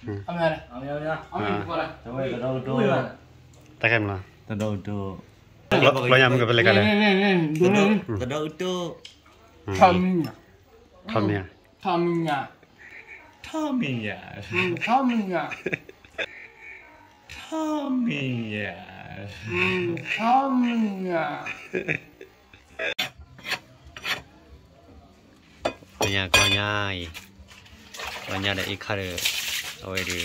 အမ့ၢ် တၢ်ခဲမနီၤ တၢ်ခဲမနီၤ လီၤညါမုၢ်ကပလဲၤကလဲၣ် တဒိၣ်အူတိၣ် ထီမံၤညါ ထီမံၤညါ ထီမံၤညါ ထီမံၤညါ ထီမံၤညါ ထီမံၤညါ ကီညါ ကီညါအံၤ ကီညါဒီးအ့ခါဒီး အဝဲဒီး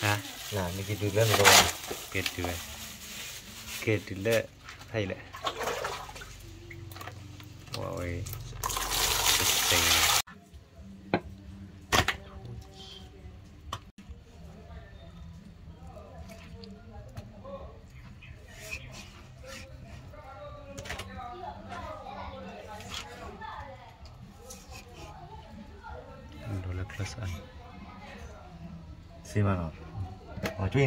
နက့ၤတုၤလၢနကဝါ က့ၤတုၤဝဲ က့ၤတုၤလၢ ဖဲအံၤလဲၣ် ဝဲ တစဲး ဒိးလၢ close up စ့မနီၤ အီၤ ကွံ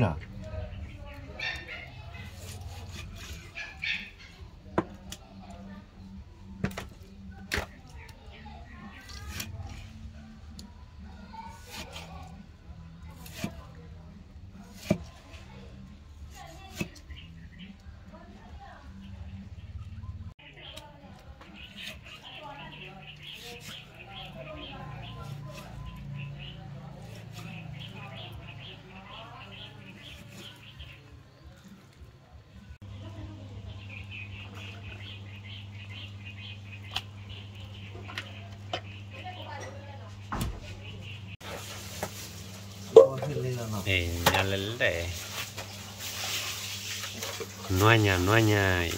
နီၤ ညါလဲၣ်လဲၣ် နွါညါ နွါညါအံၤ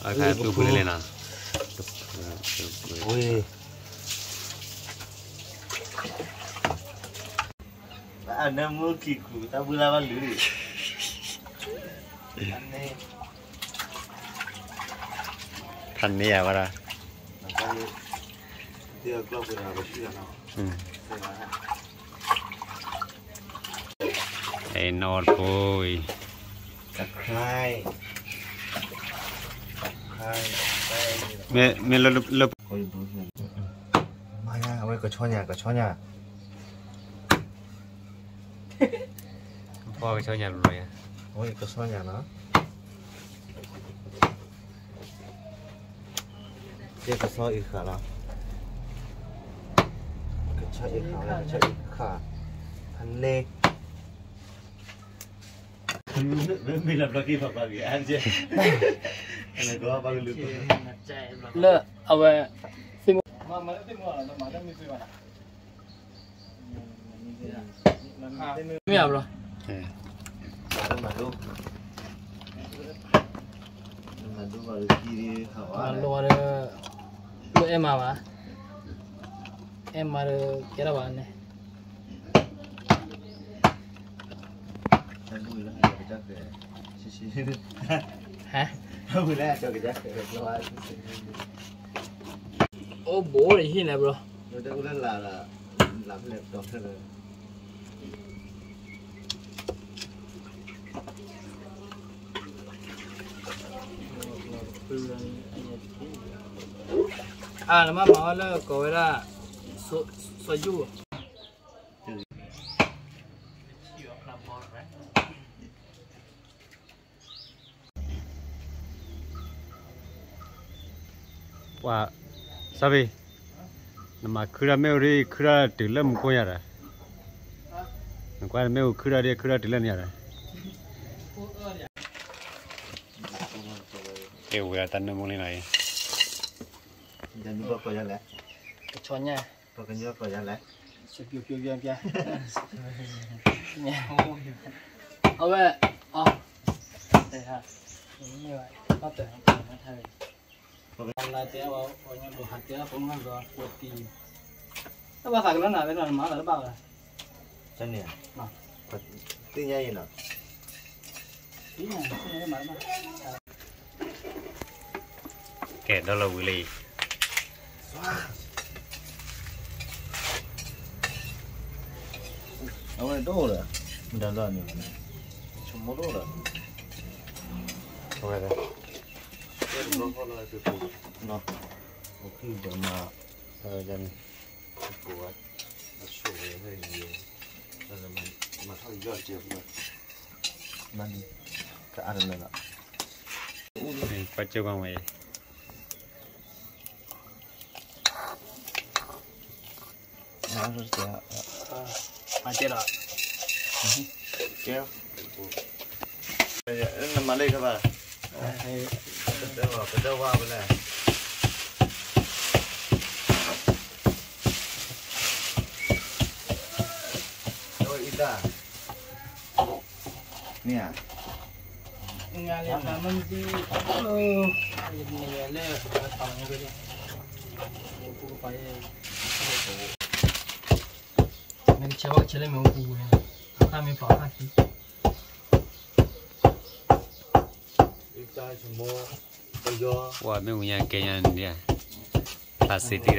အခါသူၣ်ဖှံလဲၣ်နီၤ ဝ့ၢ် အနၢမူခံခူ တၢ်ဘုလၢဘၣ်လုၢ် ဖးန့ၢ်ယၤဝဲဒၣ် အဲ နီၢ်တဖိအံၤ မ့ၢ်လၢ မၤညါ အဝဲကဆီညါ ကဆီညါ ဖီကဆီညါလီၤယါ အဝဲကဆီညါနီၤ ကဲကဆီအံၤဃာ်လီၤ ကဆီအံၤဃာ် ကဆီအံၤဃာ် ဖဲန့ၣ် မ့ၢ်လၢဘျီက့ၤပှၤပှၤဂ့ၤအါကဲ လၢအဝဲ သ့ၣ်မူ မ့ၢ်ဘျီ မၤလိဝဲဒီး အဲၣ်မၤဘၣ် အဲၣ်မၤဒီး ကဲထီၣ်ဘၣ်န့ၣ် ဟါ အိၣ်ဘိးဒီးဟံၣ်န့ၣ်ဘျီ အါ နမ့ၢ်မၤအီၤလၢကိးဝဲဒၣ် စီၤယူၢ် ပှၤ စီၤဘံၣ် နမၤခုရၣ်မ့ၣ်အူဒ် ခုရၣ်တုၤလၢမူခိၣ်ညါဒီး နကွၢ်မ့ၣ်အူခုရၣ်ဒ် ခုရၣ်တုၤလၢညါဒီး ကဲဝဲတၢ်နၢမူလံနီၤအံၤ ကဆီညါ ပှၤကညီကိးယၤလဲၣ် အဝဲ အီၤ တၢ်တဲအီၤ ပှၤကညီဒိးဟးတဲအီၤ ပှၤကညီဒီး ပှၤတံၤ တဘၣ်သးကလီနၤ ဝဲနီၤ နမၤသးတဘၣ်ဘၣ် တန့ၣ် သ့ၣ်ညါအံၤနီၤ ကဲ ဒီလီၤဝံၤလံ အဝဲဒိၣ်ဒီး မတၤလီၤန့ၣ် ဆိကမိၣ်ဒိၣ်ဒီး အဝဲဒၣ် နီၤ ခံဒီးမၤ တၢ်န့ၣ် ကိးဝဲ အဆိၣ်ဝဲဖဲယံၤ တၢ်မၤထီၣ်ယီၢ်တကဲးဖိ မၤဒ် ကအါတလၢလီၤ ပှၤကၢပှၤဝဲ အကဲဒီး ကဲ နမၤလၢထီၣ်ဘၣ် ပဒၢဝါပလဲၣ် အံသၣ် န့ၣ်ဧါ ငါလၢတၢ်မ့ၢ်မ့ၢ် ယမ့ၢ်လၢ ပကထီၣ်ညါက့ၤ မ့ၢ်ကဆဲးဝဲကဆဲးလၢမ့ၣ်အူပူၤဝဲ အခါမ့ၢ်ပာ်အခါခံ ဝဲမ့ၣ်အူညါကဲညါန့ၣ် plastic ဒီး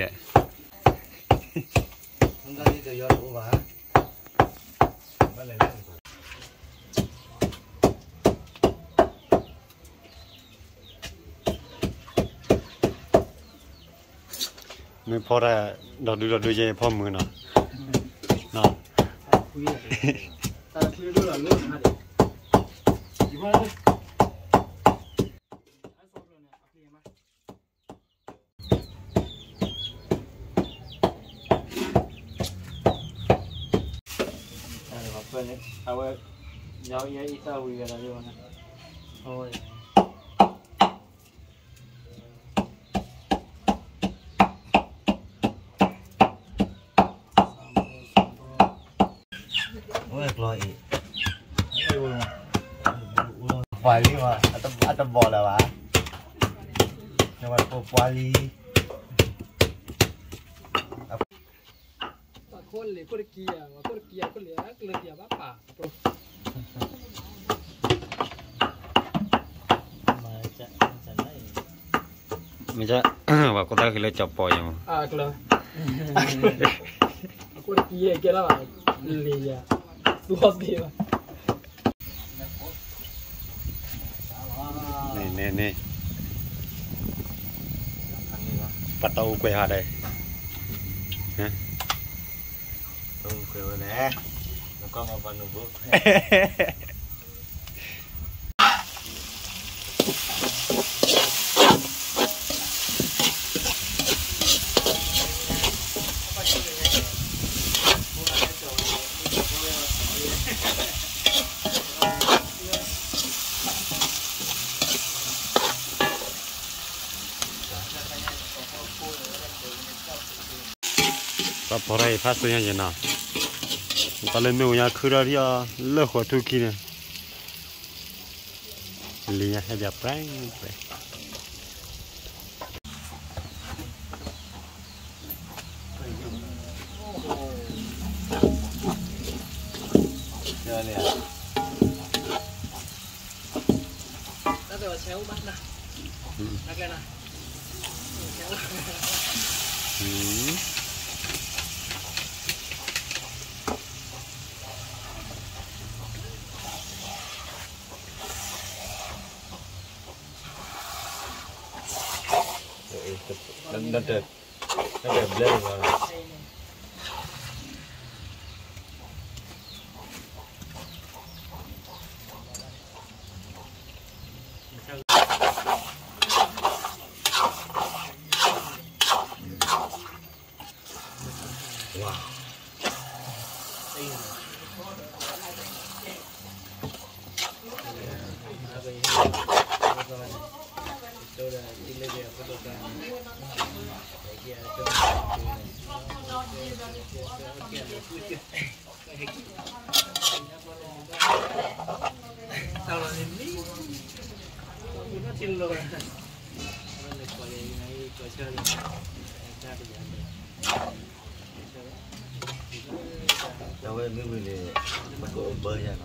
မ့ၢ်ဖီတၢ်ဒီးဒုဒီးဒုယဲၢ်ဖီမုၢ်နီၤ နီၤ တၢ်ချံဒိၣ်လီၤလၢခါဒီး ယဖီ အဝဲ ယအံသၣ်ဝံၤဂၤဒီး အဝဲ အဝဲကျီအံၤ ပှၤလံဘၣ် အတဘီၣ်လၢၤဘၣ် ပှၤလံ အခိၣ်လ့ၣ်ခိၣ်တကံယၤ အခိၣ်တကံယၤ အခိၣ်လ့ၣ်အကလၢၤတံၢ်ဘၣ်ပာ် မ့ၢ် ပှၤကိးသးက့ၤလၢကၠီၤပီၤယဲၢ်မး အကလၢၤ အခိၣ်တကံယဲၢ်ကဲလၢၤဘၣ် လ့ၣ်ယၤ သူၣ်ဟီၣ်သ့ဘၣ် န့ၣ်န့ၣ်န့ၣ် ပှၤတၢ်အိၣ်ကွဲးဟးဒဲး တၢ်အိၣ်ကွဲးဝဲလဲၣ် နကွၢ်မၤပှၤနုာ်ဘိ ပှၤဖီထီၣ်အံၤဖးစိညါယဲၢ်နီၤ, ပှၤလၢမ့ၣ်အူညါခုထီၣ်ထံအီၤလၢဃိးထူၣ်ခံန့ၣ်, လံာ်ညါဟဲဒၣ်ပြဲပြဲ တၢ်တဆဲးအိၣ်ဘၣ်နၤ, တၢ်ကျဲနၤ, တၢ်တဘျဲၣ်လီၤ. တၢ်ဝဲမ့ၢ်ဝံၤန့ၣ် ပကအိၣ်ဘၢယၤနီ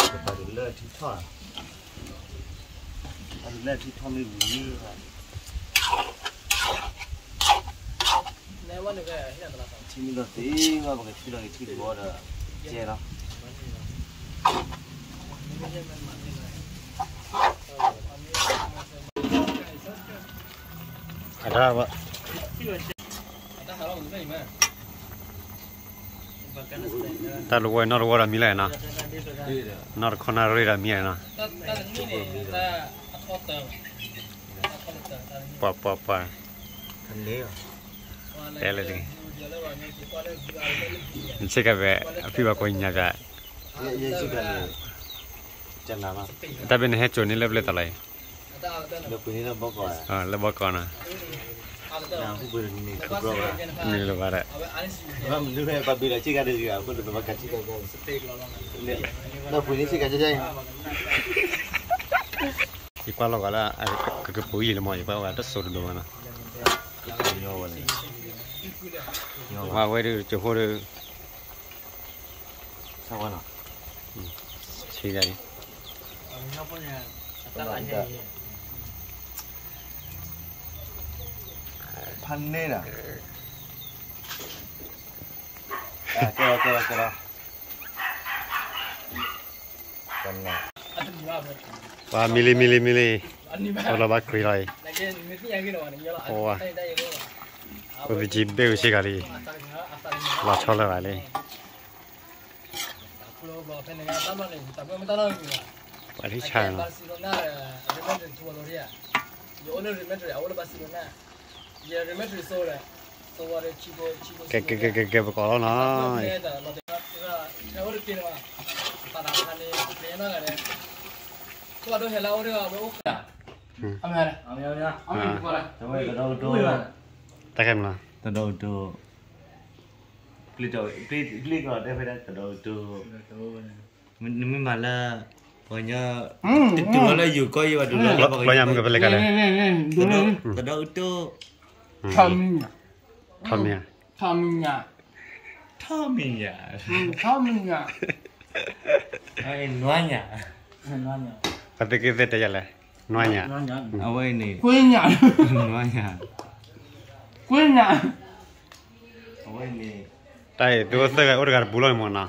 ၤ, ပပာ်ဒုးလၢထံထီၣ်, ပာ်ဒုးလၢထံထီၣ်မ့ၢ်ဝံၤ, ထံမ့ၢ်လီၤသ့ၣ်ဘၣ် ပကထံၣ်လီၤက့ၤထံသဝီဒီး ကဲလီၤ. အတၢ်ဘၣ်, တၢ်လဝဲနီၢ်တဝီဒီးမံလၢနီၤ, နီၢ်တခီနၣ်ရ့ၣ်ဒီးမံလၢနီၤ, ပှၤပှၤပှၤ, တဲလၢတဂ့ၤ, နဆ့ကၤဖဲ အဖံဘၣ်ကိးညါပၠး, တၢ်ဖဲနဟဲစိာ်န့ၢ်လၢပျဲၢ်သးလီၤအံၤ, လၢဘီကီးနီၤ, နုာ်လီၤဘၣ်ဒီး, ယကွၢ်လီၤဂာ်လၢ ကကပူၤယံာ်လၢမး ယကွၢ်ဝဲတစိၤတဒိၣ်ဘၣ်နီၤ, ပှၤဝဲဒုး ကၠိဖိဒီး ဆံးဂၤလံ, ဖးန့ၢ်ဒၣ်, ကဲလီၤ ကဲလီၤ ကဲလီၤ, ပှၤမံလံ မံလံ မံလံ, အိၣ်လီၤဘၣ်ကွံာ်လီၤအံၤ, ပှၤ, ပသကံဘ့ၣ်ဝဲဆံးဂၤလံ, လီၤဆီလၢဂၤလံ, ပှၤထံဆါနီၤ, ကဲ ကဲ ကဲ ကဲ ပကိးလီၤနီၤ, တၢ်ခဲမးနီၤ, ပျံၤကီးတဲဖဲဒၣ်တဒီအူတိၢ်, နမ့ၢ်မၤလၢ, ပှၤညီ, တတူၢ်လီၤလၢယိၤကီၢ်ယဲဘၣ် တူၢ်လီၤလၢပှၤကညီ, တဒီအူတိၢ်, ထီမံၤညၣ်, ထီမံၤညၣ်, ထီမံၤညၣ်, ထီမံၤညၣ်, နွါညၣ်, ပှၤသုးက့သ့ၣ်တဲယၤလဲၣ်, နွါညၣ်, အဝဲအံၤန့ၣ်, ကွ့ညၣ်, နွါညၣ်, ကွ့ညၣ်, အဝဲအံၤန့ၣ်, တၢ်အံၤသုးအိၣ်သၢဂၤ အိၣ်တဂၤတပူၤလီၤမးနီ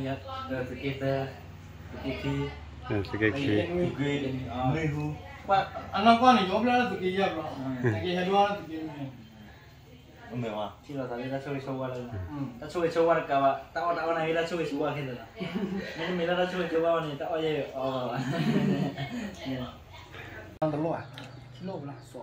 ၤ, သုးက့ခံ, အနီၢ်ကီၢ်န့ၣ် ယအိၣ်ဖျဲၣ်လၢသုးက့ယဲၢ်ဘျီ, ကဟဲဒိၣ်သုးက့မ့ၢ်, ထံၣ်လိာ်သးလၢတၢ်ဆိၣ်ဂ့ၤဆိၣ်ဝါလၢ, တၢ်ဆိၣ်ဂ့ၤဆိၣ်ဝါတကးဘၣ် တၢ်အီၣ်တၢ်အီၣ်န့ၣ် ဟ့ၣ်တၢ်ဆိၣ်ဂ့ၤဆိၣ်ဝါခဲလၢာ်လီၤ, မ့တမ့ၢ်လၢတၢ်ဆိၣ်ဂ့ၤဆိၣ်ဝါန့ၣ် တၢ်အီၣ်ယဲၢ်အီၣ်ဘၣ်, တလိၣ်ဘၣ်, ထံၣ်လိာ်ဘၣ်လၢစီၤ,